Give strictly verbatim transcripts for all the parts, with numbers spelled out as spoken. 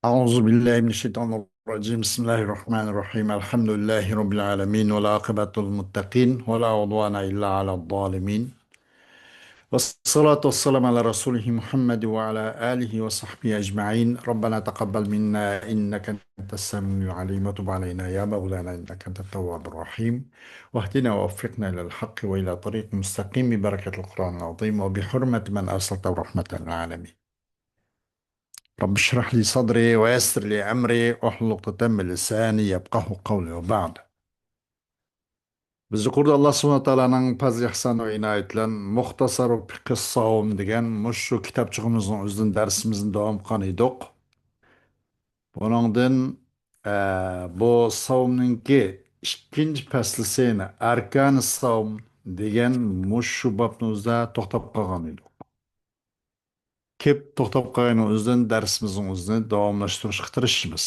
أعوذ بالله من الشيطان الرجيم. بسم الله الرحمن الرحيم. الحمد لله رب العالمين، والعاقبة للمتقين، ولا عدوان إلا على الظالمين. والصلاة والسلام على رسوله محمد وعلى آله وصحبه أجمعين. ربنا تقبل منا إنك أنت السميع العليم، وتب علينا يا مولانا إنك أنت التواب الرحيم. واهدنا ووفقنا إلى الحق وإلى طريق مستقيم ببركة القرآن العظيم وبحرمة من أرسلته رحمة للعالمين. رب اشرح لي صدري ويسر لي أمري واحلل عقدة من لساني يفقهوا قولي وبعد. بىز يۇقىرىدا ئاللا سۇبھانەھۇ ۋە تائالانىڭ پەزلى ئىھسان ۋە ئىنايىتى بىلەن مۇختەسەرۇ پىقھى ساۋم دېگەن مۇشۇ كىتابچىقىمىزنىڭ ئۆزىدىن دەرسىمىزنى داۋام قىلغان ئىدۇق. بۇنىڭدىن، ئە، بۇ ساۋمنىڭكى ئىككىنچى پەسلىسىنى، ئەركانى ساۋم دېگەن مۇشۇ بابنىڭ ئۆزىدە توختاپ قالغان ئىدۇق. كېلىپ توختاپ قالغىنىڭ ئۆزىدىن دەرسىمىزنىڭ ئۆزىنى داۋاملاشتۇرۇشقا تىرىشىمىز.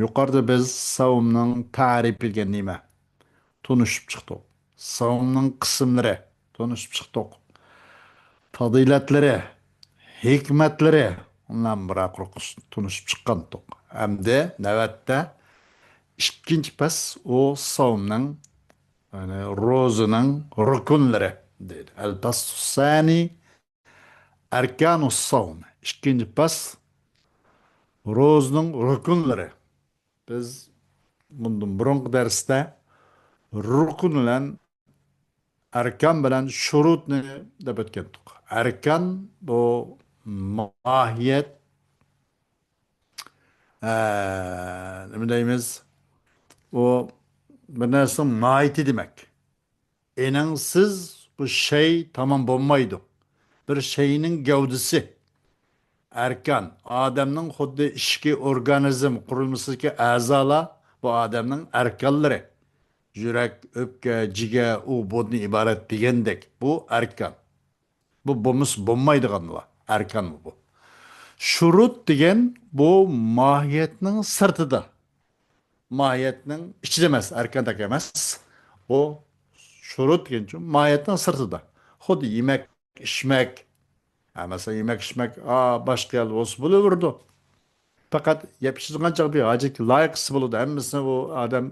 يۇقىرىدا بىز ساۋمنىڭ تەرىپى دېگەن نېمە؟ تونۇشۇپ چىقتۇق. ساۋمنىڭ قىسىملىرى تونۇشۇپ چىقتۇق. پەزىلەتلىرى، ھېكمەتلىرى، ئۇلارنى بىرەر قۇر تونۇشۇپ چىققانتۇق. ئەمدى نۆۋەتتە ئىككىنچى پەس ئۇ ساۋمنىڭ، يەنى روزىنىڭ رۇكۇنلىرى دەيدۇ. ئەل پەسلۇ سانى ئەركانۇ ساۋم. ئىككىنچى پەس روزىنىڭ رۇكۇنلىرى. بىز بۇندىن بۇرۇنقى دەرستە رۇكۇن بىلەن ئەركان بىلەن شۇرۇتنى دەپ ئۆتكەنتۇق. ئەركان بۇ ماھىيەت، ئە، نېمە دەيمىز؟ ئۇ بىر نەرسىنىڭ ماھىيىتى دېمەك. ئېنىڭسىز بۇ شەي تامام بولمايدۇ. بىر شەينىڭ گەۋدىسى. ئەركان، ئادەمنىڭ خۇددى ئىچكى ئورگانىزم قۇرۇلمىسىدىكى ئەزالار، بۇ ئادەمنىڭ ئەركانلىرى. يۈرەك، ئۆپكە، جىگەر، ئۇ بۇدىن ئىبارەت دېگەندەك. بۇ ئەركان. بۇ بولمىسا بولمايدىغانلار. ئەركانمۇ بۇ. شۇرۇت دېگەن بۇ ماھىيەتنىڭ سىرتىدا. ماھىيەتنىڭ ئىچىدە ئەمەس، ئەركاندەك ئەمەس. بۇ شۇرۇت دېگەنچۇ ماھىيەتنىڭ سىرتىدا. خۇددى يېمەك، ئىچمەك. ھە، مەسىلەن، يېمەك، ئىچمەك، ئا، باشقا يەردە بولسا بولۇۋېرىدۇ. پەقەت يەپ ئىچىدىغان چاغدا بىر ھاجەتكە لايىقىسى بولىدۇ. ھەممىسىنى ئۇ ئادەم،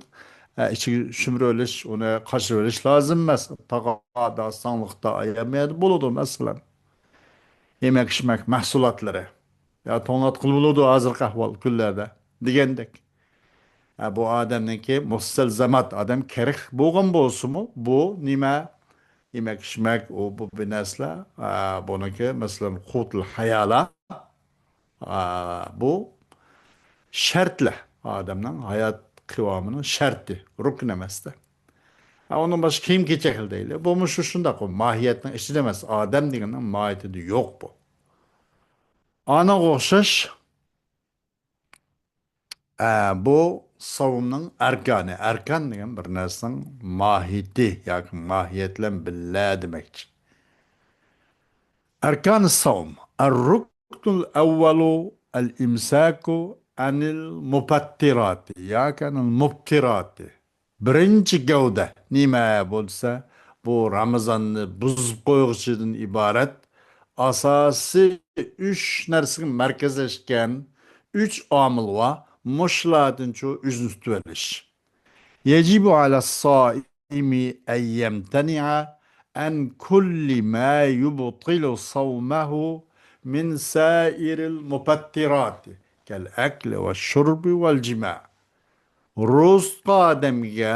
ئە، ئىچىگە شۈمۈرۈۋېلىش، ئۇنى قاچۇرۇۋېلىش لازىم ئەمەس. تاغاردا، ساڭلىقتا، ھەممە يەردە بولىدۇ، مەسىلەن. يېمەك، ئىچمەك مەھسۇلاتلىرى. يا توڭلاتقىلى بولىدۇ ھازىرقى ئەھۋال كۈنلەردە دېگەندەك. ھە، بۇ ئادەمنىڭكى مۇستەلزەمات، ئادەم كېرەك بولغان بولسىمۇ، بۇ نېمە؟ يېمەك، ئىچمەك، ئۇ، بۇ، بۇ نەرسىلەر، ئا، بۇنىڭكى، مەسىلەن، قۇتۇل ھايالار، ئا، بۇ شەرتلەر، ئادەمنىڭ ھايات قىۋامىنىڭ شەرتى، رۇكن ئەمەستە. ئا، ئۇنىڭ باشقا كىيىم-كېچەكلىرى دەيلى. بۇمۇ شۇ شۇنداق، ئۇ ماھىيەتنىڭ ئىچىدە ئەمەس، ئادەم دېگەننىڭ ماھىيىتىدە يوق بۇ. ئانىڭغا ئوخشاش، ئە، بۇ ساۋمنىڭ ئەركانى. ئەركان دېگەن بىر نەرسىنىڭ ماھىيىتى ياكى ماھىيەت بىلەن بىللە دېمەكچى. ئەركانى ساۋم. الركن الأول الإمساك عن المفترات ياكى عن المبترات. بىرىنچى گەۋدە نېمە بولسا، بۇ رامىزاننى بۇزۇپ قويغۇچىدىن ئىبارەت ئاساسىي ئۈچ نەرسىگە مەركەزلەشكەن ئۈچ ئامىل بار، مۇشۇلاردىنچۇ ئۆزىنى تۇتۇۋېلىش. يجب على الصائم أن يمتنع عن كل ما يبطل صومه من سائر المفترات كالأكل والشرب والجماع. روزا تۇتقان ئادەمگە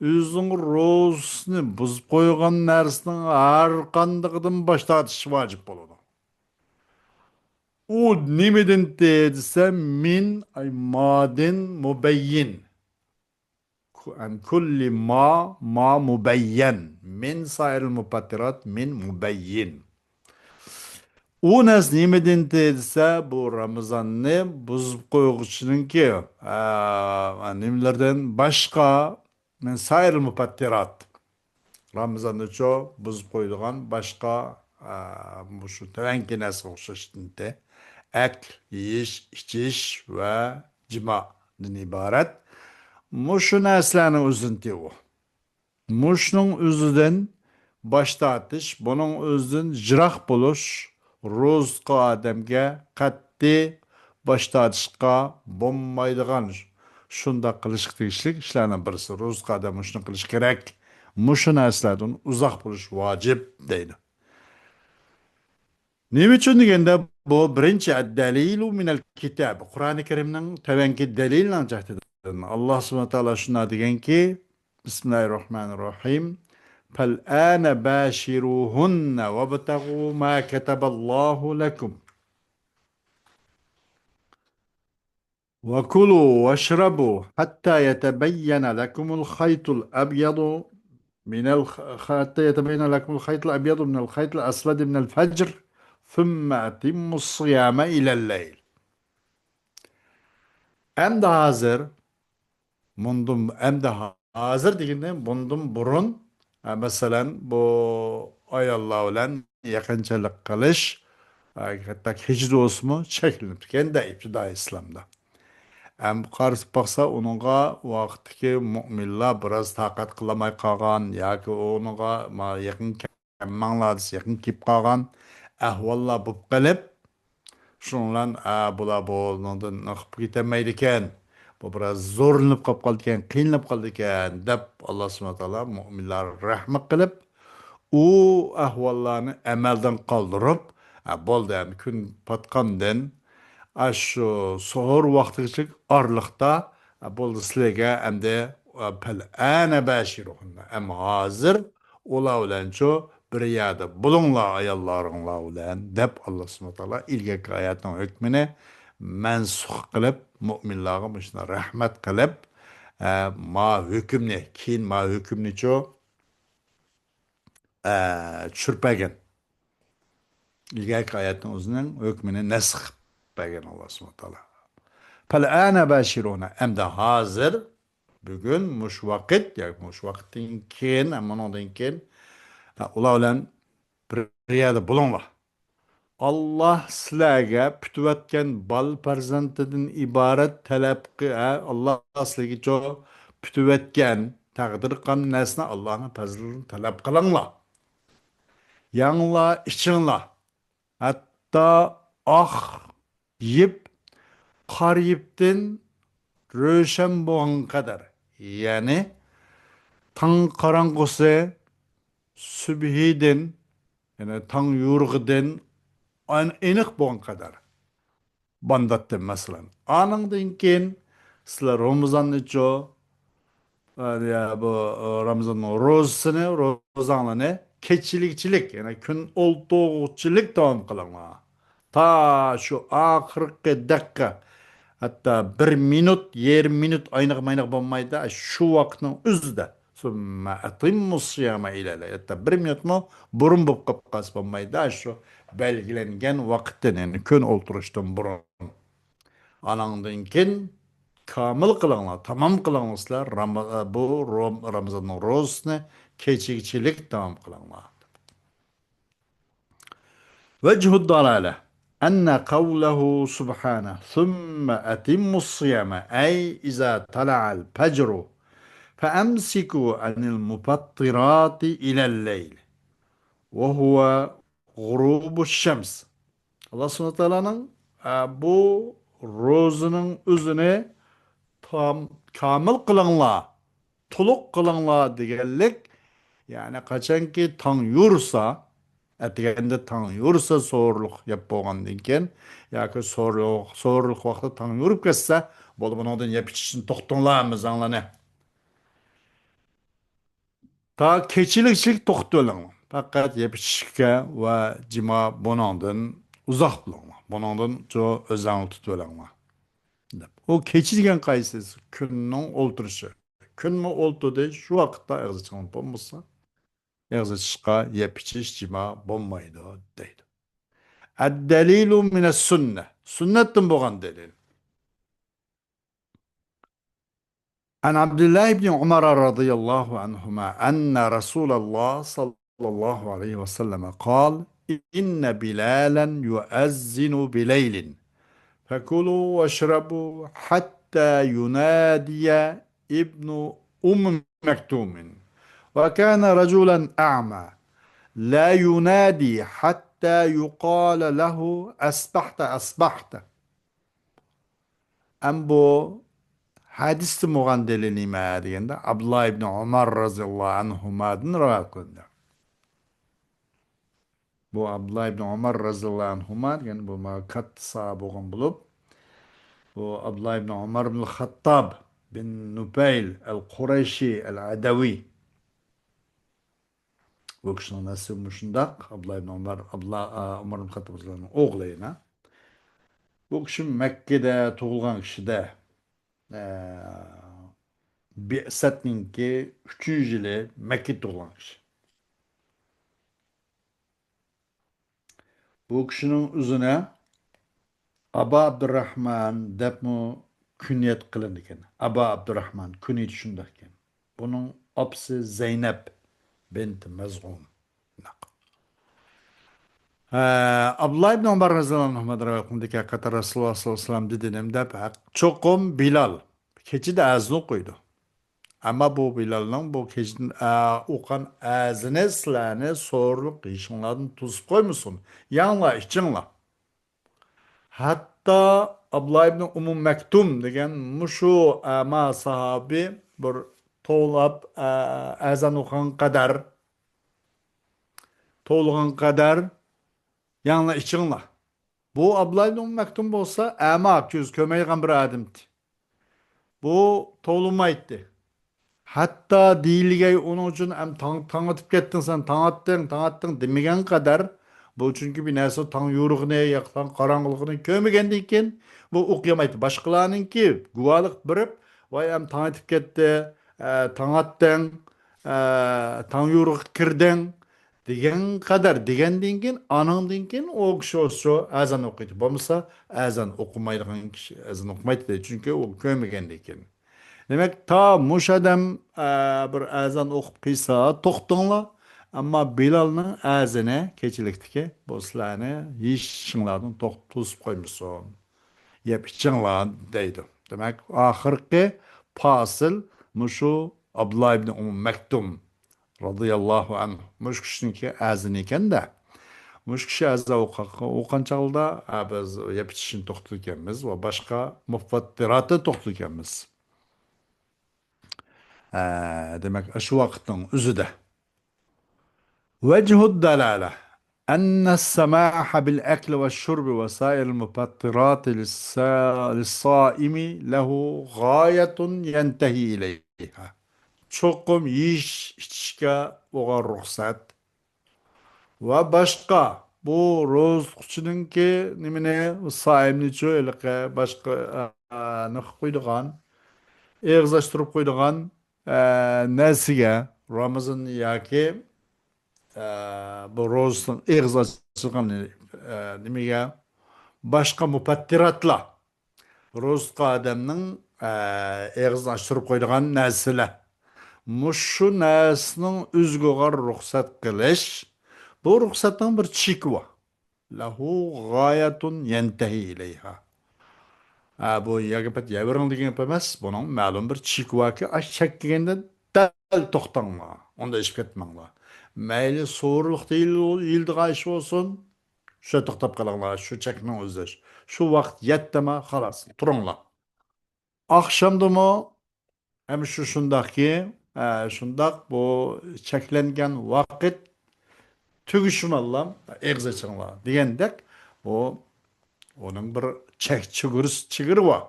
ئۆزىنىڭ روزىسىنى بۇزۇپ قويغان نەرسىنىڭ ھەر قاندىقىدىن باش تارتىش ۋاجىپ بولىدۇ. ئۇ نېمىدىن دېسە، من، ئەي، مادىن مۇبەيين. عن كل ما، ما مۇبەيين. من سائر المفترات، من مۇبەيين. ئۇ نەرسە نېمىدىن دېسە، بۇ رامىزاننى بۇزۇپ قويغۇچىنىڭكى، ئە، نېمىلەردىن باشقا، من سائر المفترات. رامىزاننىچۇ بۇزۇپ قويىدىغان باشقا، ئە، مۇشۇ تۆۋەنكى نەرسىگە ئوخشاش ئەكل، يېيىش، ئىچىش ۋە جىمادىن ئىبارەت مۇشۇ نەرسىلەرنىڭ ئۆزىنى ئۇ. مۇشۇنىڭ ئۆزىدىن باش تارتىش، بۇنىڭ ئۆزىدىن يىراق بولۇش روزا تۇتقان ئادەمگە قەتئىي باش تارتىشقا بولمايدىغان، شۇنداق قىلىشقا تېگىشلىك ئىشلارنىڭ بىرسى. روزا تۇتقان ئادەم مۇشۇنى قىلىش كېرەك، مۇشۇ نەرسىلەردىن ئۇزاق بولۇش ۋاجىپ دەيدۇ. نېمە ئۈچۈن دېگەندە، بۇ بىرىنچى، الدليل من الكتاب، قۇرئانى كەرىمنىڭ تۆۋەنكى دەلىلىنىڭ جەھىتىدىن. ئاللا سۇبھانەھۇ ۋە تائالا شۇنداق دېگەنكى، بىسمىللاھىررەھمانىررەھىم، فالآن باشروهن وابتغوا ما كتب الله لكم وكلوا واشربوا حتى يتبين لكم الخيط الأبيض من الخ-، حتى يتبين لكم الخيط الأبيض من الخيط الأسود من الفجر ثم أتموا الصيام إلى الليل. ئەمدى ھازىر، مۇندىن، ئەمدى ھازىر دېگىنى بۇندىن بۇرۇن، ئە، مەسىلەن، بۇ ئاياللار بىلەن يېقىنچىلىق قىلىش، ئە، ھەتتا كېچىدە بولسىمۇ چەكلىنىپتىكەن-دە ئىپتىدائىي ئىسلامدا. ئەمدى قارىسا باقسا، ئۇنىڭغا ۋاقىتتىكى مۆمىنلار بىراز تاقەت قىلالماي قالغان ياكى ئۇنىڭغا ما-، يېقىن كەلمەڭلار دېسە، يېقىن كېلىپ قالغان ئەھۋاللار بولۇپ قېلىپ، شۇنىڭ بىلەن، ئە، بۇلار بۇنىڭدىن قىلىپ كېتەلمەيدىكەن، بۇ بىراز زورلىنىپ قاپ قالىدىكەن، قىينىلىپ قالىدىكەن دەپ، ئاللا سۇبھانەھۇ ۋە تائالا مۆمىنلارغا رەھمەت قىلىپ، ئۇ ئەھۋاللارنى ئەمەلدىن قالدۇرۇپ، ئە، بولدى، ئەمدى كۈن پاتقاندىن، ئاشۇ سوھۇر ۋاقتىغىچىلىك ئارىلىقتا، ئە، بولدى، سىلەرگە ئەمدى، ئە، فالآن باشروهن، ئەم ھازىر ئۇلار بىلەنچۇ بىر يەردە بولۇڭلار ئاياللارىڭلار بىلەن، دەپ، ئاللا سۇبھانەھۇ ۋە تائالا ئىلگەركى ئايەتنىڭ ھۆكمىنى مەنسۇخ قىلىپ، مۆمىنلارغا مۇشۇنداق رەھمەت قىلىپ، ئە، ما ھۆكۈمنى، كېيىن ما ھۆكۈمنىچۇ، ئە، چۈشۈرۈپ بەرگەن. ئىلگەركى ئايەتنىڭ ئۆزىنىڭ ھۆكمىنى نەسخ قىلىپ بەرگەن ئاللا سۇبھانەھۇ ۋە تائالا. فالآن باشروهن، ئەمدى ھازىر، بۈگۈن، مۇشۇ ۋاقىت، ياكى مۇشۇ ۋاقىتتىن كېيىن، ھەم ئۇنىڭدىن كېيىن، ھە، ئۇلار بىلەن بىر يەردە بولۇڭلار. ئاللا سىلەرگە پۈتۈۋەتكەن بالا پەرزەنتىدىن ئىبارەت تەلەپ قى-، ھە، ئاللا سىلەرگىچۇ پۈتۈۋەتكەن، تەقدىر قىلغان نەرسىنى ئاللانىڭ پەزلىدىن تەلەپ قىلىڭلار. يەڭلار، ئىچىڭلار. ھەتتا ئاق يىپ قارا يىپتىن روشەن بولغانغا قەدەر، يەنى تاڭ قاراڭغۇسى سۈبھىدىن، يەنى تاڭ يورۇقىدىن ئان-، ئېنىق بولغانغا قەدەر. بامداتتىن، مەسىلەن. ئانىڭدىن كېيىن سىلەر رامىزاننىچۇ، ئە، يا، بۇ، ئە، رامىزاننىڭ روزىسىنى، روزاڭلارنى كېچىلىكچىلىك، يەنى كۈن ئولتۇرغۇچىلىك داۋام قىلىڭلار. تا شۇ ئاخىرقى دەقىقە، ھەتتا بىر مىنۇت، يېرىم مىنۇت ئاينىق-ماينىق بولمايدۇ، شۇ ۋاقىتنىڭ ئۆزىدە. ثم أتموا الصيام إلى الليل. ھەتتا بىر مىنۇتمۇ بۇرۇن بولۇپ قالسا بولمايدۇ، شۇ بەلگىلەنگەن ۋاقىتتىن، يەنى كۈن ئولتۇرۇشتىن بۇرۇن. ئاناڭدىن كېيىن كامىل قىلىڭلار، تامام قىلىڭلار سىلەر رام-، بۇ روم-، رامىزاننىڭ روزىسىنى كېچىگىچىلىك داۋام قىلىڭلار. وجه الدلالة أن قوله سبحانه: ثم أتموا الصيام، أي إذا طلع الفجر فأمسكوا عن المفطرات إلى الليل وهو غروب الشمس. ئاللا سۇبھانەھۇ ۋە تائالانىڭ، ئە، بۇ روزىنىڭ ئۆزىنى تام-، كامىل قىلىڭلار، تولۇق قىلىڭلار دېگەنلىك، يەنى قاچانكى تاڭ يورۇسا، ئەتىگەندە تاڭ يورۇسا، سوھۇرلۇق يەپ بولغاندىن كېيىن ياكى سوھۇرلۇق، سوھۇرلۇق ۋاقتىدا تاڭ يورۇپ كەتسە، بولدى، بۇنىڭدىن يەپ ئىچىشتىن توختىڭلار، ھەممىڭلارنى. تا كېچىلىكچىلىك توختىتىۋېلىڭلار. پەقەت يەپ ئىچىشكە ۋە جىما بۇنىڭدىن ئۇزاق بولۇڭلار. بۇنىڭدىن شۇ ئۆزەڭلار تۇتۇۋېلىڭلار. دەپ. ئۇ كېچە دېگەن قايسى؟ كۈننىڭ ئولتۇرۇشى. كۈنمۇ ئولتۇردى، شۇ ۋاقىتتا ئېغىز ئېچىڭلار بولمىسا، ئېغىز ئېچىشقا، يەپ ئىچىش، جىما بولمايدۇ، دەيدۇ. الدليل من السنة. سۈننەتتىن بولغان دەلىل. عن عبد الله بن عمر رضي الله عنهما أن رسول الله صلى الله عليه وسلم قال: إن بلالا يؤذن بليل فكلوا واشربوا حتى ينادي ابن أم مكتوم، وكان رجلا أعمى، لا ينادي حتى يقال له: أصبحت، أصبحت. ئەم بۇ ھەدىستە بولغان دەلىل نېمە دېگەندە، ئابدۇللا ئىبنى ئۆمەر رەزىياللاھۇ ئەنھۇمادىن رىۋايەت قىلىندى. بۇ ئابدۇللا ئىبنى ئۆمەر رەزىياللاھۇ ئەنھۇما دېگەن بۇ ما كاتتا ساھابە بولغان بولۇپ، بۇ ئابدۇللا ئىبنى ئۆمەر ئىبنى خاتتاب بىن نۇپەيل ئەل قۇرەيشى ئەل ئەدەۋى. بۇ كىشىنىڭ نەسىبى مۇشۇنداق. ئابدۇللا ئىبنى ئۆمەر، ئابدۇللا، ئا، ئۆمەر ئىبنى خاتتاب رەزىياللاھۇ ئەنھۇ ئوغلى يەنە. بۇ كىشى مەككىدە تۇغۇلغان كىشىدە، ئە، بىئسەتنىڭكى ئۈچىنچى يىلى مەككىدە تۇغۇلغان كىشى. بۇ كىشىنىڭ ئۆزىنى ئابا ئابدۇراخمان دەپمۇ كۈنيەت قىلىنىدىكەن. ئابا ئابدۇراخمان كۈنيىتى شۇنداق ئىكەن. بۇنىڭ ئاپىسى زەينەپ بىنت مەزغۇم. ھە، ئابدۇللا ئىبن ئۆمەر رەزىياللاھۇ ئەنھۇمادىن رىۋايەت قىلىندىكى، ھەقىقەتەن رەسۇلۇللاھ سەللەللاھۇ ئەلەيھى ۋەسەللەم دېدى نېمە دەپ، ھەق، چوقۇم بىلال كېچىدە ئەزان ئوقۇيدۇ. ئەمما بۇ بىلالنىڭ بۇ كېچىدىن ئە-، ئوقۇغان ئەزىنى سىلەرنى سورۇنلۇق يېشىڭلاردىن توسۇپ قويمىسۇن. يەڭلار، ئىچىڭلار. ھەتتا ئابدۇللا ئىبنى ئۇممۇ مەكتۇم دېگەن مۇشۇ ئەما ساھابى بىر توۋلاپ، ئە-، ئەزان ئوقۇغان قەدەر، توۋلىغان قەدەر، يەڭلار، ئىچىڭلار. بۇ ئابدۇللا ئىبنى ئۇممۇ مەكتۇم بولسا ئەما، كۆز كۆرمەيدىغان بىر ئادەمتى. بۇ توۋلىمايتتى. ھەتتا دېيىلگەي ئۇنىڭ ئۈچۈن، ئەم، تاڭ، تاڭ ئېتىپ كەتتىڭ سەن، تاڭ ئاتتىڭ، تاڭ ئاتتىڭ دېمىگەن قەدەر، بۇ چۈنكى بىر نەرسە تاڭ يورۇقىنى ياكى تاڭ قاراڭغۇلۇقىنى كۆرمىگەندىن كېيىن بۇ ئوقۇيالمايتتى. باشقىلارنىڭكى گۇۋاھلىق بېرىپ، ۋاي، ئەم، تاڭ ئېتىپ كەتتى، ئە، تاڭ ئاتتىڭ، ئە، تاڭ يورۇقىغا كىردىڭ، دېگەن قەدەر دېگەندىن كېيىن، ئانىڭدىن كېيىن ئۇ كىشى شۇ ئەزان ئوقۇيدۇ. بولمىسا ئەزان ئوقۇمايدىغان كىشى ئەزان ئوقۇمايتتى، چۈنكى ئۇ كۆرمىگەندىن كېيىن. دېمەك، تا مۇشۇ ئادەم، ئە، بىر ئەزان ئوقۇپ قىلسا، توختىڭلار. ئەمما بىلالنىڭ ئەزىنى كېچىلىكتىكى بۇ سىلەرنى ھېچ ئىشىڭلاردىن توختىتىپ قويمىسۇن. يەپ ئىچىڭلار دەيدۇ. دېمەك، ئاخىرقى پاسىل مۇشۇ ئابدۇللا ئىبنى ئۇممۇ مەكتۇم رازىياللاھۇ ئەنھۇ. مۇشۇ كىشىنىڭكى ئەزىنى ئىكەن-دە. مۇشۇ كىشى ئەزان ئوقۇغان، ئوقۇغان چاغدا، ئا، بىز يەپ ئىچىشنى توختىتىدىكەنمىز ۋە باشقا مۇفەتتىراتنى توختىتىدىكەنمىز. ئە، دېمەك، شۇ ۋاقىتنىڭ ئۆزىدە. وجه الدلالة أن السماح بالأكل والشرب وسائر المفطرات للصا-، للصائم له غاية ينتهي إليها. چوقۇم يېيىش، ئىچىشكە بولغان رۇخسەت ۋە باشقا، بۇ روزا تۇتقۇچىنىڭكى نېمىنى، سائىمنىچۇ، ھېلىقى باشقا، ئە، نېمە قىلىپ قويىدىغان، ئېغىز ئاچتۇرۇپ قويىدىغان، ئە، نەرسىگە، رامىزان ياكى، ئە، بۇ روزىنىڭ ئېغىز ئاچىدىغان، ئە، نېمىگە، باشقا مۇپەتتىراتلار، روزا تۇتقان ئادەمنىڭ، ئە، ئېغىزىنى ئاچتۇرۇپ قويىدىغان نەرسىلەر. مۇشۇ نەرسىنىڭ ئۆزىگە بولغان رۇخسەت قىلىش، بۇ رۇخسەتنىڭ بىر چېكى بار. لەھۇ غايەتۇن يەنتەھى ئىلەيھا. ئە، بۇ يەرگە پەت يەۋېرىڭ دېگەن گەپ ئەمەس. بۇنىڭ مەلۇم بىر چېكى باركى، ئاش چەككىگەندە دەل توختاڭلار. ئۇندا ئېشىپ كەتمەڭلار. مەيلى سورۇنلۇقتا يېيىل-، يېيىلىدىغان ئىش بولسۇن، شۇ توختاپ قېلىڭلار، شۇ چەكنىڭ ئۆزىدە. شۇ ۋاقىت يەتتىما، خالاس، تۇرۇڭلار. ئاخشامدىمۇ ھەم شۇ شۇنداقكى، ئە، شۇنداق بۇ چەكلەنگەن ۋاقىت تۈگىشىماللا ئېغىز ئېچىڭلار دېگەندەك، بۇ ئۇنىڭ بىر چەك چېگرىسى، چېگرا بار.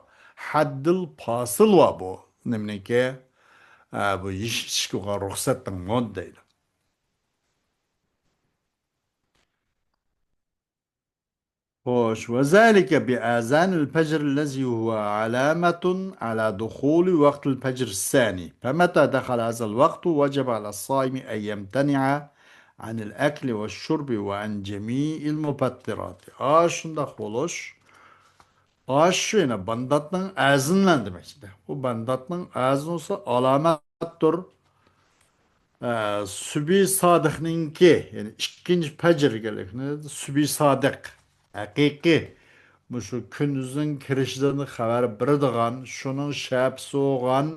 ھەددىل پاسىل بار بۇ نېمىنىڭكى، ئە، بۇ يېيىش ئىچىشكە بولغان رۇخسەتنىڭمۇ دەيدۇ. خوش، وذلك بأذان الفجر الذي هو علامة على دخول وقت الفجر الثاني، فمتى دخل هذا الوقت وجب على الصائم أن يمتنع عن الأكل والشرب وعن جميع المفطرات. ئاشۇنداق بولۇش، ئاشۇ يەنە بامداتنىڭ ئەزىنىنى دېمەكچىدە. بۇ بامداتنىڭ ئەزىنى بولسا ئالامەتتۇر. ئە، سۈبھى سادىقنىڭكى، يەنى ئىككىنچى پەجر دېگەنلىكنى، سۈبھى سادىق، ھەقىقىي، مۇشۇ كۈندۈزنىڭ كىرىشىدىن خەۋەر بېرىدىغان، شۇنىڭ شەپىسى بولغان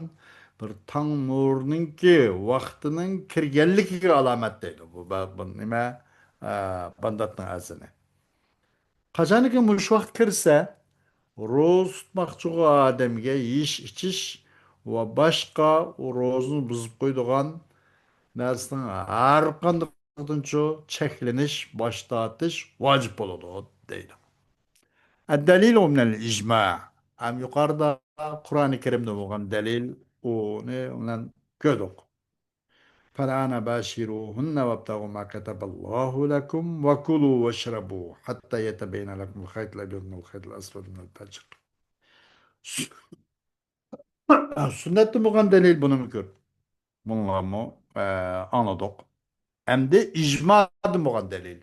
بىر تاڭ نۇرىنىڭكى ۋاقتىنىڭ كىرگەنلىكىگە ئالامەت دەيدۇ. بۇ، بۇ، بۇ نېمە؟ ئە، بامداتنىڭ ئەزىنى. قاچانكى مۇشۇ ۋاقىت كىرسە، روزا تۇتماقچى بولغان ئادەمگە يېيىش، ئىچىش ۋە باشقا روزىنى بۇزۇپ قويىدىغان نەرسىنىڭ ھەر قاندىقىدىنچۇ چەكلىنىش، باش تارتىش ۋاجىپ بولىدۇ، دەيدۇ. الدليل من الإجماع. ھەم يۇقىرىدا قۇرئانى كەرىمدە بولغان دەلىل، ئۇنى بىلەن كۆردۇق. فالآن باشروهن وابتغوا ما كتب الله لكم وكلوا واشربوا حتى يتبين لكم الخيط الأبيض من الخيط الأسود من الفجر. سۈننەتتىن بولغان دەلىل بۇنىمۇ كۆر. بۇنىڭلارمۇ، ئە، ئاڭلىدۇق. ئەمدى ئىجمادىن بولغان دەلىل.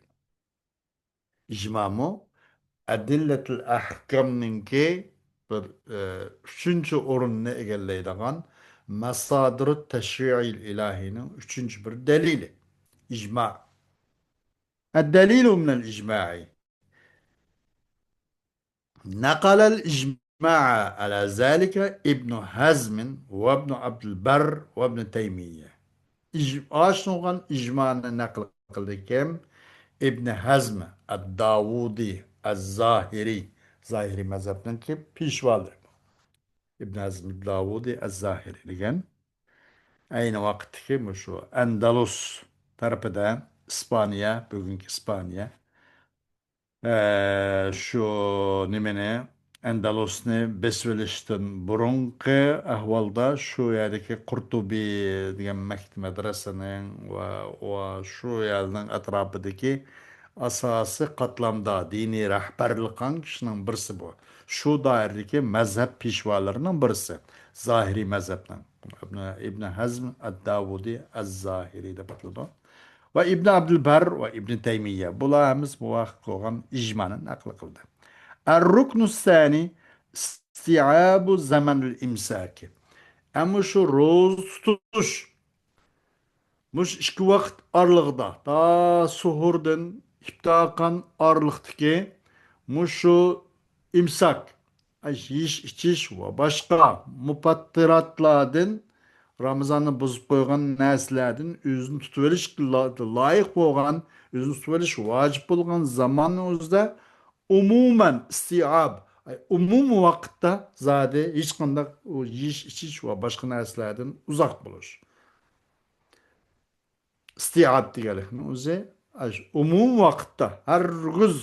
ئىجمامۇ ئەدىللەتىل ئەھكامنىڭكى بىر، ئە، ئۈچىنچى ئورۇننى ئىگىلەيدىغان ماسادىرۇت تەشرىئىل ئىلاھىنىڭ ئۈچىنچى بىر دەلىلى. ئىجما. الدليل من الإجماع. نقل الإجماع على ذلك ابن حزم وابن عبد البر وابن تيمية. ئىج-، ئاشۇنغان ئىجمانى نەقىل قىلدى كىم؟ ئىبن ھەزم ئەد-داۋۇدى ئەز-زاھىرى. زاھىرى مەزھەپنىڭكى پېشۋالىرى. ئىبن ھەزم داۋۇدى ئەز-زاھىرى دېگەن. ئەينى ۋاقىتتىكى مۇشۇ ئەندەلۇس تەرىپىدە، ئىسپانىيە، بۈگۈنكى ئىسپانىيە، ئە، شۇ نېمىنى، ئەندەلۇسنى بېسىۋېلىشتىن بۇرۇنقى ئەھۋالدا شۇ يەردىكى قۇرتۇبى دېگەن مەكتەپ مەدرەسىنىڭ ۋە، ۋە شۇ يەرنىڭ ئەتراپىدىكى ئاساسىي قاتلامدا دىنىي رەھبەرلىك قىلغان كىشىنىڭ بىرسى بۇ. شۇ دائىرىدىكى مەزھەپ پېشۋالىرىنىڭ بىرسى. زاھىرىي مەزھەپنىڭ. ئىبن، ئىبن ھەزم ئەد-داۋۇدى ئەز-زاھىرى دەپ ئاتىلىدۇ. ۋە ئىبن ئابدۇلبەر ۋە ئىبن تەيمىيە. بۇلار ھەممىسى مۇۋاپىق بولغان ئىجمانى نەقىل قىلدى. الركن الثاني استيعاب زمن الإمساك. ئەمما شۇ روزا تۇتۇش، مۇشۇ ئىككى ۋاقىت ئارىلىقىدا، تا سوھۇردىن ئىپتارخان ئارىلىقتىكى مۇشۇ ئىمساك، يېيىش، ئىچىش ۋە باشقا مۇپەتتىراتلاردىن، رامىزاننى بۇزۇپ قويغان نەرسىلەردىن ئۆزىنى تۇتۇۋېلىش لا-، لايىق بولغان، ئۆزىنى تۇتۇۋېلىش ۋاجىپ بولغان زاماننىڭ ئۆزىدە ئومۇمەن ئىستىئاب، ئومۇمىي ۋاقىتتا زادى ھېچقانداق ئۇ يېيىش، ئىچىش ۋە باشقا نەرسىلەردىن ئۇزاق بولۇش. ئىستىئاب دېگەنلىكنىڭ ئۆزى، ئاشۇ ئومۇمىي ۋاقىتتا، ھەرگىز،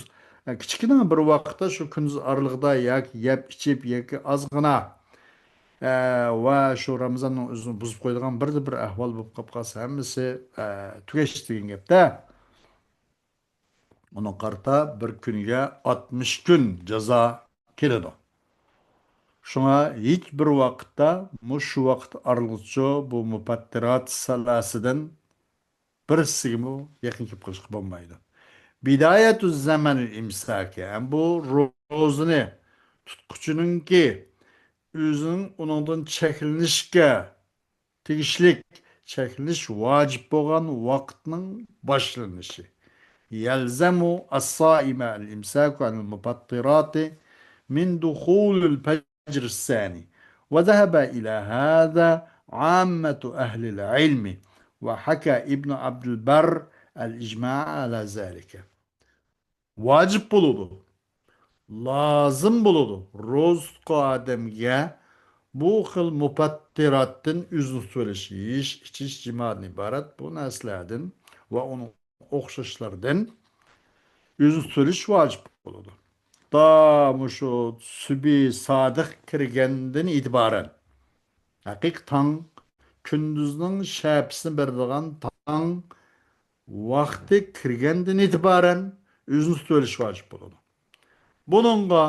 ئە، كىچىككىنە بىر ۋاقىتتا شۇ كۈندۈز ئارىلىقىدا ياكى يەپ ئىچىپ ياكى ئازغىنا، ئە، ۋە شۇ رامىزاننىڭ ئۆزىنى بۇزۇپ قويىدىغان بىردە بىر ئەھۋال بولۇپ قاپ قالسا، ھەممىسى، ئە، تۈگەش دېگەن گەپتە. ئۇنىڭغا قارىتا بىر كۈنگە ئاتمىش كۈن جازا كېلىدۇ. شۇڭا ھېچ بىر ۋاقىتتا مۇشۇ ۋاقىت ئارىلىقىچە بۇ مۇپەتتىرات سەلەسىدىن بىرسىگىمۇ يېقىن كېلىپ قېلىشقا بولمايدۇ. بداية زمن الإمساك، ھەم بۇ روزىنى تۇتقۇچىنىڭكى ئۆزىنىڭ ئۇنىڭدىن چەكلىنىشكە تېگىشلىك، چەكلىنىش ۋاجىپ بولغان ۋاقىتنىڭ باشلىنىشى. يلزم الصائم الإمساك عن المفطرات من دخول الفجر الثاني، وذهب إلى هذا عامة أهل العلم، وحكى ابن عبد البر الإجماع على ذلك. ۋاجىپ بولىدۇ، لازىم بولىدۇ. روزا تۇتقان ئادەمگە بۇ خىل مۇپەتتىراتتىن ئۆزىنى تۇتۇۋېلىش، يېيىش، ئىچىش، جىمادىن ئىبارەت بۇ نەرسىلەردىن ۋە ئۇنىڭ ئوخشاشلىرىدىن ئۆزىنى تۇتۇۋېلىش ۋاجىپ بولىدۇ. تا مۇشۇ سۈبھى سادىق كىرگەندىن ئېتىبارەن، ھەقىقىي تاڭ، كۈندۈزنىڭ شەپىسىنى بېرىدىغان تاڭ ۋاقتى كىرگەندىن ئېتىبارەن ئۆزىنى تۇتۇۋېلىش ۋاجىپ بولىدۇ. بۇنىڭغا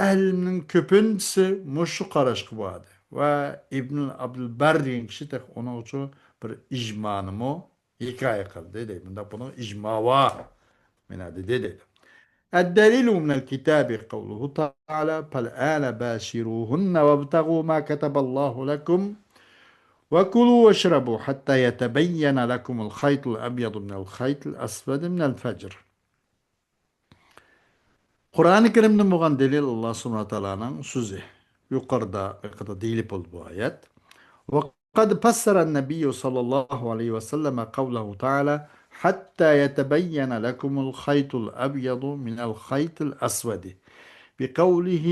ئەھلىنىڭ كۆپىنچىسى مۇشۇ قاراشقا باردى ۋە ئىبن ئابدۇلبەر دېگەن كىشى تېخى ئۇنىڭ ئۈچۈن بىر ئىجمانىمۇ ھېكايە قىلدى، دەيدۇ. مۇنداق بۇنىڭ ئىجما بار. مانا دېدى، دەيدۇ. الدليل من الكتاب قوله تعالى: فالآن باشروهن وابتغوا ما كتب الله لكم وكلوا واشربوا حتى يتبين لكم الخيط الأبيض من الخيط الأسود من الفجر. قۇرئانى كەرىمدىن بولغان دەلىل ئاللا سۇبھانەھۇ ۋە تائالانىڭ سۆزى. يۇقىرىدا، يۇقىرىدا دېيىلىپ بولدى بۇ ئايەت. وقد فسر النبي صلى الله عليه وسلم قوله تعالى: حتى يتبين لكم الخيط الأبيض من الخيط الأسود. بقوله: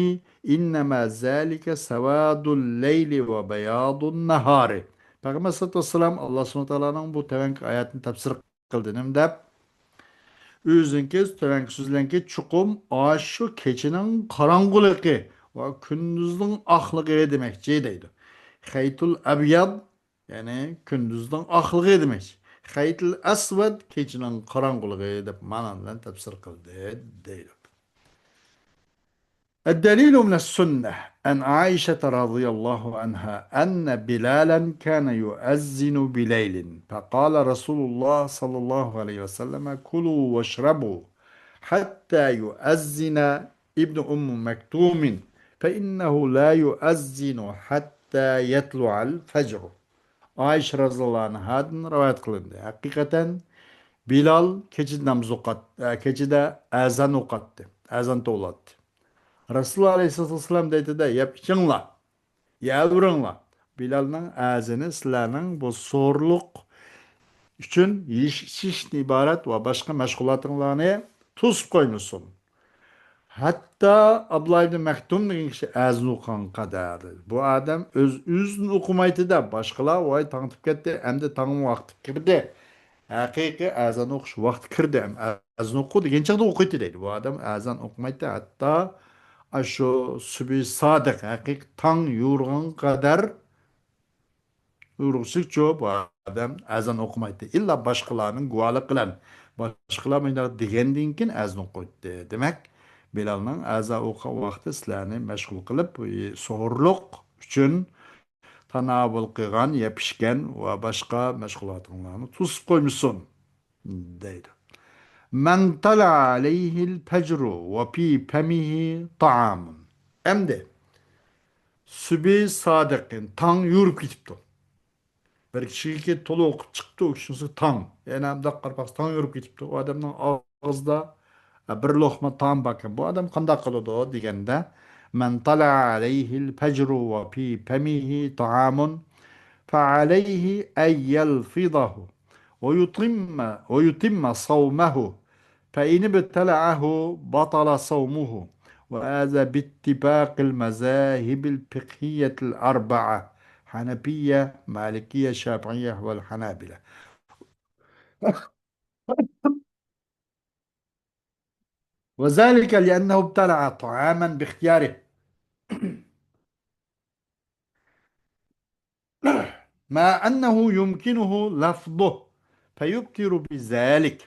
إنما ذلك سواد الليل وبياض النهار. پەيغەمبەر ئەلەيھىسسالاتۇ ۋەسسالام ئاللا سۇبھانەھۇ ۋە تائالانىڭ بۇ تۆۋەنكى ئايەتنى تەپسىر قىلدى. نېمە دەپ؟ ئۆزىنىڭكى تۆۋەنكى سۆزلەنكى چوقۇم ئاشۇ كېچىنىڭ قاراڭغۇلۇقى ۋە كۈندۈزنىڭ ئاقلىقى دېمەكچى دەيدۇ. خەيتۇل ئەبياد، يەنى كۈندۈزنىڭ ئاقلىقى دېمەكچى. خەيتۇل ئەسۋەد، كېچىنىڭ قاراڭغۇلۇقى دەپ مانا بىلەن تەپسىر قىلدى دەيدۇ. الدليل من السنة عن عائشة رضي الله عنها أن بلالا كان يؤذن بليل، فقال رسول الله صلى الله عليه وسلم: كلوا واشربوا حتى يؤذن ابن أم مكتوم، فإنه لا يؤذن حتى يطلع الفجر. ئائىشە رەزىياللاھۇ ئەنھادىن رىۋايەت قىلىندى. ھەقىقەتەن بىلال كېچىدە ناماز ئوقۇت-، ئە، كېچىدە ئەزان ئوقۇتتى، ئەزان توۋلاتتى. رەسۇلۇللاھ ئەلەيھىسسالاتۇ ۋەسسالام دەيدۇ-دە، يەپ ئىچىڭلار، يەۋېرىڭلار. بىلالنىڭ ئەزىنى سىلەرنىڭ بۇ سوغۇرلۇق ئۈچۈن يېيىش ئىچىشتىن ئىبارەت ۋە باشقا مەشغۇلاتىڭلارنى توسۇپ قويمىسۇن. ھەتتا ئابدۇللاھ ئىبنى مەختۇم دېگەن كىشى ئەزان ئوقۇغان قەدەر. بۇ ئادەم ئۆز ئۆزىدىن ئوقۇمايتتى-دە، باشقىلار، ۋاي، تاڭ ئاتىپ كەتتى، ئەمدى تاڭ ۋاقتى كىردى. ھەقىقىي ئەزان ئوقۇش ۋاقتى كىردى، ئەزان ئوقۇ دېگەن چاغدا ئوقۇيتتى دەيدۇ. بۇ ئادەم ئەزان ئوقۇمايتتى، ھەتتا ئاشۇ سۈبھى سادىق، ھەقىقىي تاڭ يورۇغان قەدەر يورۇغۇچىلىكچۇ بۇ ئادەم ئەزان ئوقۇمايتتى. ئىللا باشقىلارنىڭ گۇۋاھلىقى بىلەن، باشقىلار مۇنداق دېگەندىن كېيىن ئەزان ئوقۇيتتى. دېمەك، بىلالنىڭ ئەزان ئوقۇغان ۋاقتى سىلەرنى مەشغۇل قىلىپ، سوغۇرلۇق ئۈچۈن تاناۋۇل قىلغان يەپ ئىچكەن ۋە باشقا مەشغۇلاتىڭلارنى توسۇپ قويمىسۇن، دەيدۇ. من طلع عليه الفجر وفي فمه طعام. ئەمدى سۈبھى سادىق، تاڭ يورۇپ كېتىپتۇ. بىر كىشىگە تولا ئوقۇپ چىقىپتۇ، ئۇ كىشىنىڭ تاڭ. يەنە مۇنداق قاراپ باقسا، تاڭ يورۇپ كېتىپتۇ. ئۇ ئادەمنىڭ ئاغزىدا، ئە، بىر لوقما تائام باركەن. بۇ ئادەم قانداق قىلىدۇ دېگەندە، من طلع عليه الفجر وفي فمه طعام فعليه أن يلفظه ويتم، ويتم صومه، فإن ابتلعه بطل صومه. وهذا باتفاق المذاهب الفقهية الأربعة، حنفية، مالكية، شافعية والحنابلة. وذلك لأنه ابتلع طعاما باختياره، مع أنه يمكنه لفظه فيفطر بذلك.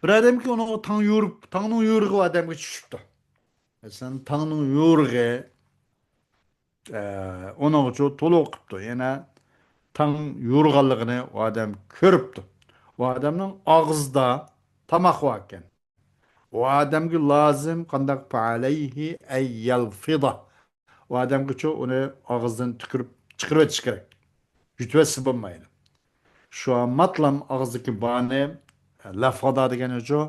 بىر ئادەمكى ئۇنىڭغا تاڭ يورۇپ، تاڭنىڭ يورۇقى ئۇ ئادەمگە چۈشۈپتۇ. مەسىلەن، تاڭنىڭ يورۇقى، ئە، ئۇنىڭغىچۇ تولا ئوقۇپتۇ. يەنە تاڭ يورۇغانلىقىنى ئۇ ئادەم كۆرۈپتۇ. ئۇ ئادەمنىڭ ئاغزىدا تاماق باركەن. ئۇ ئادەمگە لازىم قانداق؟ فعليه أن يلفظه. ئۇ ئادەمگىچۇ ئۇنى ئاغزىدىن تۈكۈرۈپ چىقىرىۋېتىش كېرەك. يۇتۇۋەتسە بولمايدۇ. شۇ ماتلام ئاغزىدىكى بارنى لەفظا دېگەنچۇ،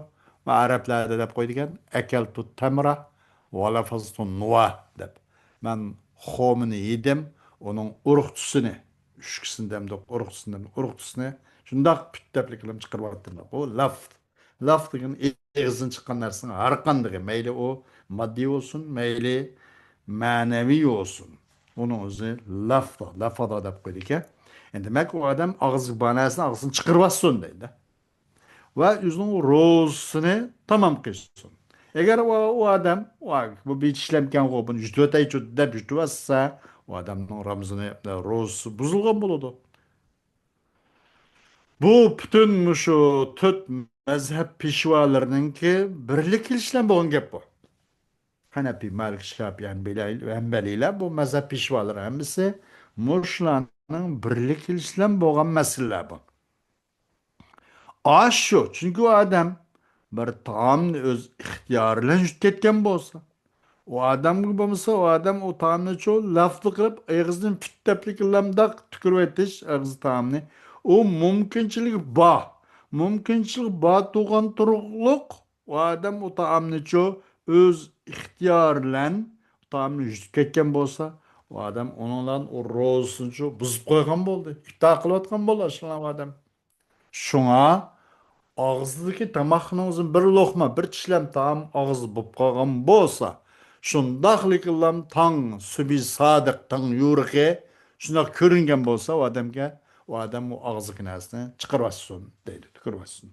ئەرەبلەردە دەپ قويىدىكەن، أكلت التمر ولفظت النوى دەپ. مەن خورمىنى يېدىم، ئۇنىڭ ئۇرۇقچىسىنى، ئۈشكىسىنى دەمدۇق، ئۇرۇقچىسىنى دەمدۇق، ئۇرۇقچىسىنى شۇنداق پۈت دەپلىك قىلىپ چىقىرىۋەتتىم دەپ. ئۇ لەفز. لەفز دېگەن ئېغىزدىن چىققان نەرسىنىڭ ھەر قاندىقى، مەيلى ئۇ ماددىي بولسۇن، مەيلى مەنىۋى بولسۇن. ئۇنىڭ ئۆزى لەفز، لەفزا دەپ قويىدىكەن. ئەمدى دېمەك، ئۇ ئادەم ئاغزىدىكى بار نەرسىنى ئاغزىدىن چىقىرىۋەتسۇن دەيدۇ. ۋە ئۆزىنىڭ روزىسىنى تامام قىلسۇن. ئەگەر ئۇ، ئۇ ئادەم، ۋاي، بۇ بىر ئىشلەمكەنغۇ، بۇنى يۇتۇۋېتەيچۇ دەپ يۇتۇۋەتسە، ئۇ ئادەمنىڭ رامزىنى، روزىسى بۇزۇلغان بولىدۇ. بۇ پۈتۈن مۇشۇ تۆت مەزھەپ پېشۋالىرىنىڭكى بىرلىك كېلىشى بىلەن بولغان گەپ بۇ. ھەنەپىي، مالىكىي، شاپىئىي، ھەنبەلىي-، ھەنبەلىيلەر، بۇ مەزھەپ پېشۋالىرى ھەممىسى مۇشۇلارنىڭ بىرلىك كېلىشى بىلەن بولغان مەسىلىلەر بۇ. ئاشۇ، چۈنكى ئۇ ئادەم بىر تائامنى ئۆز ئىختىيارى بىلەن يۇتۇپ كەتكەن بولسا، ئۇ ئادەمگە بولمىسا، ئۇ ئادەم ئۇ تائامنىچۇ لەفزا قىلىپ، ئېغىزىدىن پۈت دەپلىك لەمداق تۈكۈرۈۋېتىش ئېغىز تائامنى، ئۇ مۇمكىنچىلىكى بار. مۇمكىنچىلىكى بار تۇرغان تۇرۇقلۇق، ئۇ ئادەم ئۇ تائامنىچۇ ئۆز ئىختىيارى بىلەن تائامنى يۇتۇپ كەتكەن بولسا، ئۇ ئادەم ئۇنىڭ بىلەن ئۇ روزىسىنىچۇ بۇزۇپ قويغان بولدى. ئىپتار قىلىۋاتقان بولدى ئاشۇنداق ئادەم. شۇڭا ئاغزىدىكى تاماقنىڭ بىر لوقما، بىر چىشلەم تائام ئاغزىدا بولۇپ قالغان بولسا، شۇنداقلىكىلام تاڭ سۈبھى سادىق، تاڭ يورۇقى شۇنداق كۆرۈنگەن بولسا، ئۇ ئادەمگە، ئۇ ئادەم ئۇ ئاغزىدىكى نەرسىنى چىقىرىۋەتسۇن دەيدۇ، تۈكۈرۈۋەتسۇن.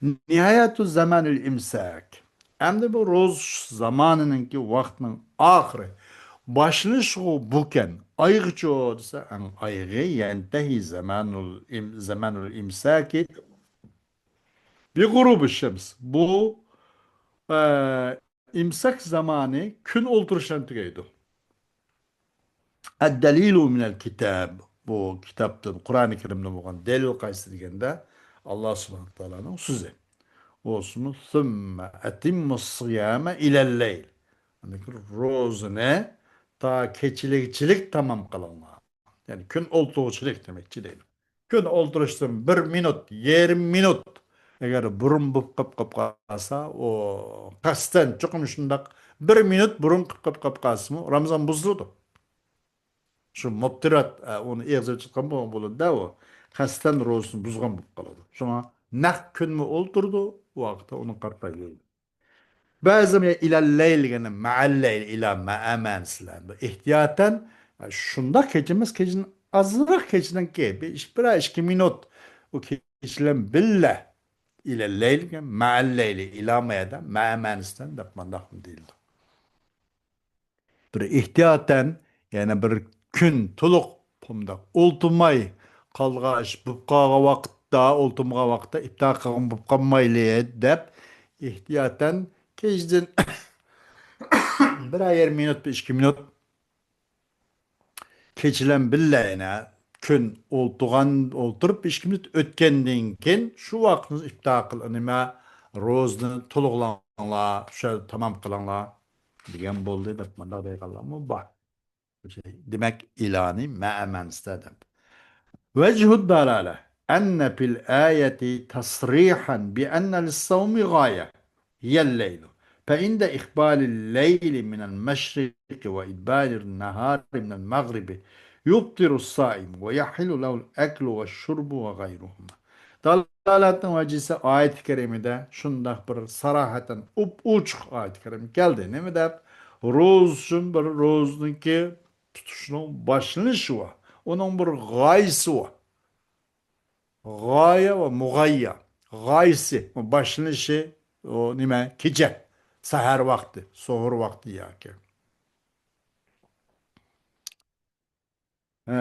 نىھايەتۇ زامانىل ئىمساك. ئەمدى بۇ روزا تۇتۇش زامانىنىڭكى ۋاقتىنىڭ ئاخىرى. باشلىنىشىغۇ بۇكەن. ئايغىچۇ دېسە، ئەڭ ئايغى، يەنتەھى زامانۇل ئىم-، زامانۇل ئىمساكى بىغۇرۇبى شەمس. بۇ، ئە، ئىمساك زامانى كۈن ئولتۇرۇشتىن تۈگەيدۇ. ئەددەلىلۇ مىنەل كىتاب. بۇ كىتابتىن، قۇرئانى كەرىمدىن بولغان دەلىل قايسى دېگەندە، ئاللا سۇبھانەھۇ ۋە تائالانىڭ سۆزى. بولسىمۇ، سۈممە ئەتىممۇس سىيامە ئىلەل لەيل. دېمەك، روزىنى تا كېچىلىكچىلىك تامام قىلىڭلار. يەنى كۈن ئولتۇرغۇچىلىك دېمەكچى دەيدۇ. كۈن ئولتۇرۇشتىن بىر مىنۇت، يېرىم مىنۇت ئەگەر بۇرۇن بولۇپ قېلىپ، قېلىپ قالسا، ئۇ قەستەن چوقۇم شۇنداق بىر مىنۇت بۇرۇن قېلىپ، قېلىپ، قېلىپ قالسىمۇ، رامىزان بۇزۇلىدۇ. شۇ مۇپتىرات، ئە، ئۇنى ئېغىز ئېچىۋاتقان بولغان بولىدۇ-دە، ئۇ قەستەن روزىسىنى بۇزغان بولۇپ قالىدۇ. شۇڭا نەق كۈنمۇ ئولتۇرىدۇ، ئۇ ۋاقىتتا ئۇنى قارىتايلى. بەزى ئىلەل لەيل دېگەننى مەئەل لەيل، ئىلا مەئە مەنىسى بىلەن. بۇ ئېھتىياتەن، شۇنداق كېچە ئەمەس، كېچىدىن ئازراق، كېچىدىن كېيىن، بىر ئىش، بىرەر ئىككى مىنۇت، ئۇ كېچە بىلەن بىللە، ئىلەل لەيل دېگەن مەئەل لەيلى، ئىلا مەئەدە، مەئە مەنىسىدىن دەپ مانداقمۇ دېيىلىدۇ. بىر ئېھتىياتەن، يەنە بىر كۈن تولۇق بۇنداق ئولتۇرماي قالغاچ، بولۇپ قالغان ۋاقىتتا، ئولتۇرمىغان ۋاقىتتا ئىپتار قىلغان بولۇپ قالمايلى دەپ، ئېھتىياتەن كېچىدىن بىرەر يېرىم مىنۇت، بىر ئىككى مىنۇت كېچىلەن بىللە يەنە كۈن ئولتۇرغان، ئولتۇرۇپ ئىككى مىنۇت ئۆتكەندىن كېيىن شۇ ۋاقىتنى ئىپتار قىل، نېمە، روزىنى تولۇقلاڭلار، شۇ تامام قىلىڭلار دېگەن بولدى دەپ مۇنداق دەيدىغانلارمۇ بار. دېمەك، ئىلانى مەئە مەنىسىدە دەپ. وجه الدلالة أن في الآية تصريحا بأن للصوم غاية هي الليل، فعند إقبال الليل من المشرق وإدبار النهار من المغرب يفطر الصائم ويحل له الأكل والشرب وغيرهما. دالالەتنىڭ ۋەجىسى ئايەت كەرىمىدە شۇنداق بىر ساراھەتەن ئوپئوچۇق ئايەت كەرىم كەلدى. نېمە دەپ؟ روزىچۇن بىر روزىنىڭكى تۇتۇشنىڭ باشلىنىشى ۋە ئۇنىڭ بىر غايىسى ۋە غايە ۋە مۇغاييە. غايىسى، باشلىنىشى، ئۇ نېمە؟ كېچە، سەھەر ۋاقتى، سوھۇر ۋاقتى ياكى. ئە،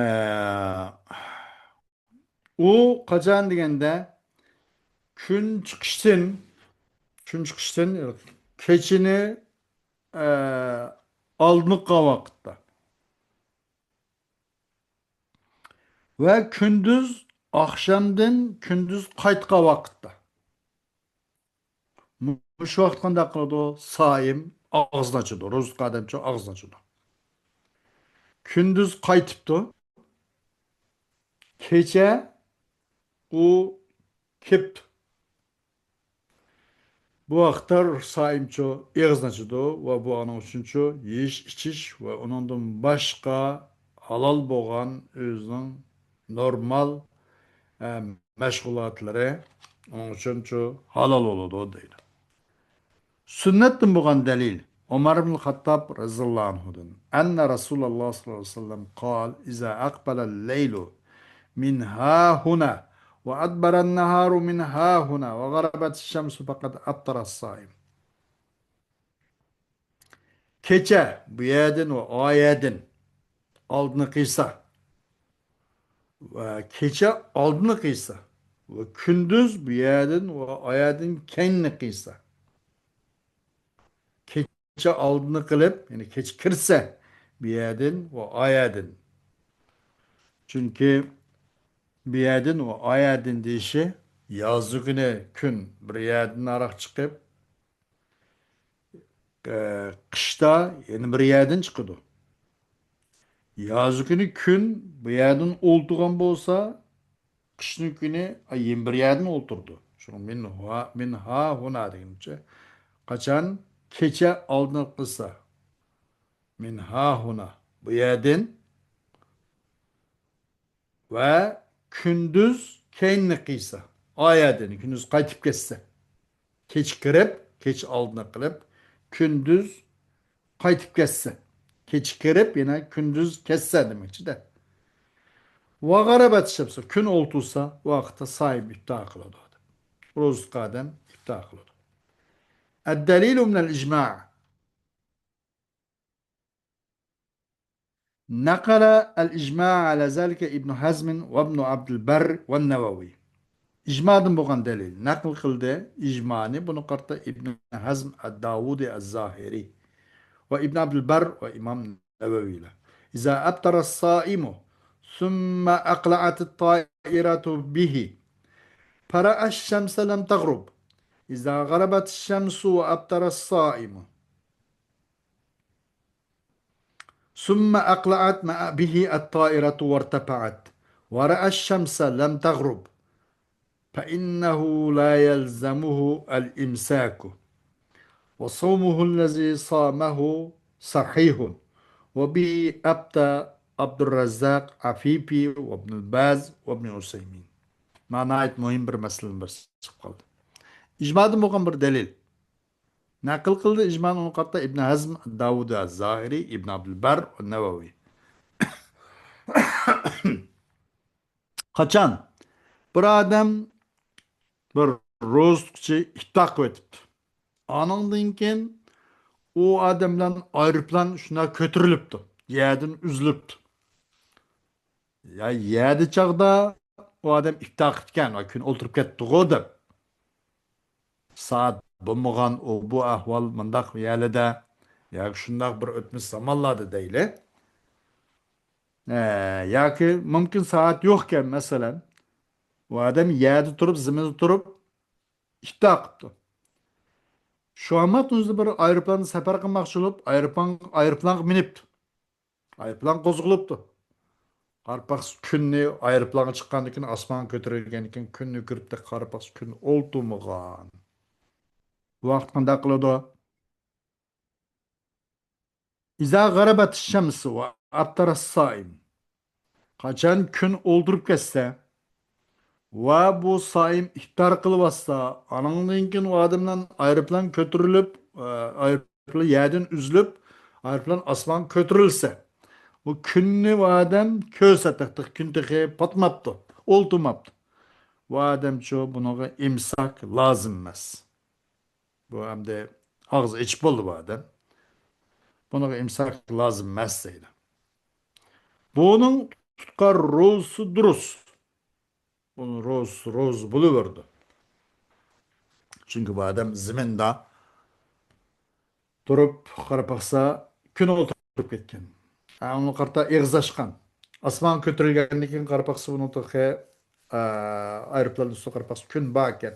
ئۇ قاچان دېگەندە، كۈن چىقىشتىن، كۈن چىقىشتىن كېچىنى، ئە، ئالدىنقى ۋاقىتتا. ۋە كۈندۈز، ئاخشامدىن كۈندۈز قايتقان ۋاقىتتا. مۇشۇ ۋاقىت قانداق قىلىدۇ؟ سائىم ئاغزىنى ئاچىدۇ، روزا تۇتقان ئادەمچۇ ئاغزىنى ئاچىدۇ. كۈندۈز قايتىپتۇ، كېچە ئۇ كېپتۇ. بۇ ۋاقىتتا سائىمچۇ ئېغىزىنى ئاچىدۇ ۋە بۇ ئۇنىڭ ئۈچۈنچۇ يېيىش، ئىچىش ۋە ئۇنىڭدىن باشقا ھالال بولغان ئۆزىنىڭ نورمال، ئە، مەشغۇلاتلىرى ئۇنىڭ ئۈچۈنچۇ ھالال بولىدۇ دەيدۇ. سۈننەتتىن بولغان دەلىل. ئۆمەر ئىبن خەتتاب رەزىياللاھۇ ئەنھۇدىن، أن رسول الله صلى الله عليه وسلم قال: إذا أقبل الليل من هاهنا وأدبر النهار من هاهنا وغربت الشمس فقد أفطر الصائم. كېچە بۇ يەردىن ۋە ئا يەردىن ئالدىنى قىلسا، ۋە كېچە ئالدىنى قىلسا، ۋە كۈندۈز بۇ يەردىن ۋە ئا يەردىن كەينىنى قىلسا، كېچە ئالدىنى قىلىپ، يەنى كېچە كىرسە، بۇ يەردىن ۋە ئا يەردىن. چۈنكى بۇ يەردىن ۋە ئا يەردىن دېيىشى، يازى كۈنى كۈن بىر يەردىن ئاراق چىقىپ، ئە، قىشتا يەنە بىر يەردىن چىقىدۇ. يازى كۈنى كۈن بۇ يەردىن ئولتۇرغان بولسا، قىشنىڭ كۈنى، ئە، يەنە بىر يەردىن ئولتۇرىدۇ. شۇڭا من ھا، من ھا ھۇنا دېگىنىمچە، قاچان كېچە ئالدىنى قىلسا، من ھا ھۇنا، بۇ يەردىن ۋە كۈندۈز كەينىنى قىلسا، ئايەدىن، كۈندۈز قايتىپ كەتسە. كېچە كىرىپ، كېچە ئالدىنى قىلىپ، كۈندۈز قايتىپ كەتسە. كېچە كىرىپ، يەنە كۈندۈز كەتسە دېمەكچىدە. ۋە غەرەبەت شەمسۇ، كۈن ئولتۇرسا، ۋاقىتتا سائىم ئىپتار قىلىدۇ. روزا تۇتقان ئادەم ئىپتار قىلىدۇ. الدليل من الإجماع. نقل الإجماع على ذلك ابن حزم وابن عبد البر والنووي. ئىجمادىن بولغان دەلىل نەقىل قىلدى. ئىجمانى بۇنى قارىتا ئىبن ھەزم ئەد-داۋۇدى ئەز-زاھىرى ۋە ئىبن ئابدۇلبەر ۋە ئىمام نەۋەۋىيلەر. إذا أفطر الصائم ثم أقلعت الطائرة به فرأى الشمس لم تغرب. إذا غربت الشمس وأفطر الصائم ثم أقلعت مع به الطائرة وارتفعت ورأى الشمس لم تغرب فإنه لا يلزمه الإمساك وصومه الذي صامه صحيح وبه أفتى عبد الرزاق عفيفي وابن باز وابن عثيمين. مانا ناھايىتى مۇھىم بىر مەسىلىنىڭ بىرسى چىقىپ قالدى. ئىجمادىن بولغان بىر دەلىل. نەقىل قىلدى ئىجمانى ئۇنى قارىتا ئىبن ھەزم، داۋۇد ئەز-زاھىرى، ئىبن ئابدۇلبەر، نەۋەۋى. قاچان بىر ئادەم، بىر روزا تۇتقۇچى ئىپتار قىلىۋېتىپتۇ. ئانىڭدىن كېيىن ئۇ ئادەم بىلەن ئايروپىلان شۇنداق كۆتۈرۈلۈپتۇ. يەردىن ئۈزۈلۈپتۇ. يا يەردە چاغدا ئۇ ئادەم ئىپتار قىپتىكەن، ۋە كۈن ئولتۇرۇپ كەتتىغۇ دەپ. سائەت بولمىغان، ئۇ بۇ ئەھۋال مۇنداق يەرلىدە ياكى شۇنداق بىر ئۆتمۈش زامانلاردا دەيلى. ئە، ياكى مۇمكىن سائەت يوقكەن، مەسىلەن، ئۇ ئادەم يەردە تۇرۇپ، زېمىندا تۇرۇپ ئىپتار قىپتۇ. شۇ ئامات ئۆزىدە بىر ئايروپىلاندا سەپەر قىلماقچى بولۇپ، ئايروپىلان، ئايروپىلانغا مىنىپتۇ. ئايروپىلان قوزغىلىپتۇ. قارا پاقسا كۈننى، ئايروپىلانغا چىققاندىن كېيىن، ئاسمانغا كۆتۈرۈلگەندىن كېيىن، كۈننى كۆرۈپتۇ، قارا پاقسا كۈن ئولتۇرمىغان. بۇ ۋاقىت قانداق قىلىدۇ؟ إذا غربت الشمس وأفطر الصائم. قاچان كۈن ئولتۇرۇپ كەتسە ۋە بۇ سائىم ئىپتار قىلىۋاتسا، ئانىڭدىن كېيىن ئۇ ئادەمدىن ئايروپىلان كۆتۈرۈلۈپ، ئايروپىلان يەردىن ئۈزۈلۈپ، ئايروپىلان ئاسمانغا كۆتۈرۈلسە، بۇ كۈننى ئۇ ئادەم كۆرسە، تېخى كۈن تېخى پاتماپتۇ، ئولتۇرماپتۇ. بۇ ئادەمچۇ بۇنىڭغا ئىمساك لازىم ئەمەس. بۇ ئەمدى ئاغزى ئېچىپ بولدى بۇ ئادەم. بۇنىڭغا ئىمساك لازىم ئەمەس دەيدۇ. بۇنىڭ تۇتقان روزىسى دۇرۇس. بۇنىڭ روزىسى روزا بولۇۋېرىدۇ. چۈنكى بۇ ئادەم زېمىندا تۇرۇپ، قارا پاقسا كۈن ئولتۇرۇپ كەتكەن. ئۇنى قارىتا ئېغىز ئاچقان. ئاسمانغا كۆتۈرۈلگەندىن كېيىن قارا پاقسا بۇنىڭ تېخى، ئايروپىلان ئۈستىدە قارا پاقسا كۈن بار ئىكەن.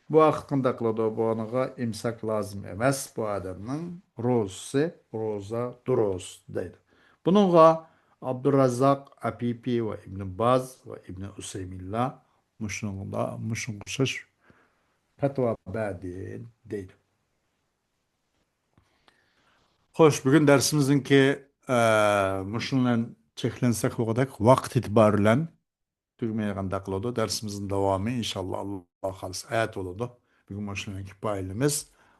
بۇ ۋاقىت قانداق قىلىدۇ؟ بۇنىڭغا ئىمساك لازىم ئەمەس. بۇ ئادەمنىڭ روزىسى، روزا دۇرۇس دەيدۇ. بۇنىڭغا ئابدۇراززاق ئەپىپى ۋە ئىبنى باز ۋە ئىبنى ئۇسەيمىنلار مۇشۇنىڭدا، مۇشۇنىڭغا ئوخشاش پەتىۋا بەردى دەيدۇ. خوش، بۈگۈن دەرسىمىزنىڭكى، ئە، مۇشۇنىڭ بىلەن چەكلەنسەك بولغۇدەك، ۋاقىت ئېتىبارى بىلەن تۈگىمەيدىغاندەك قىلىدۇ. دەرسىمىزنىڭ داۋامى، ئىنشاللا، ئاللا خالىسا، ئەتە بولىدۇ. بۈگۈن مۇشۇنىڭ بىلەن كۇپايىلىمىز.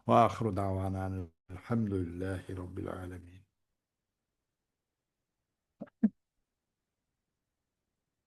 وآخر دعوانا أن الحمد لله رب العالمين.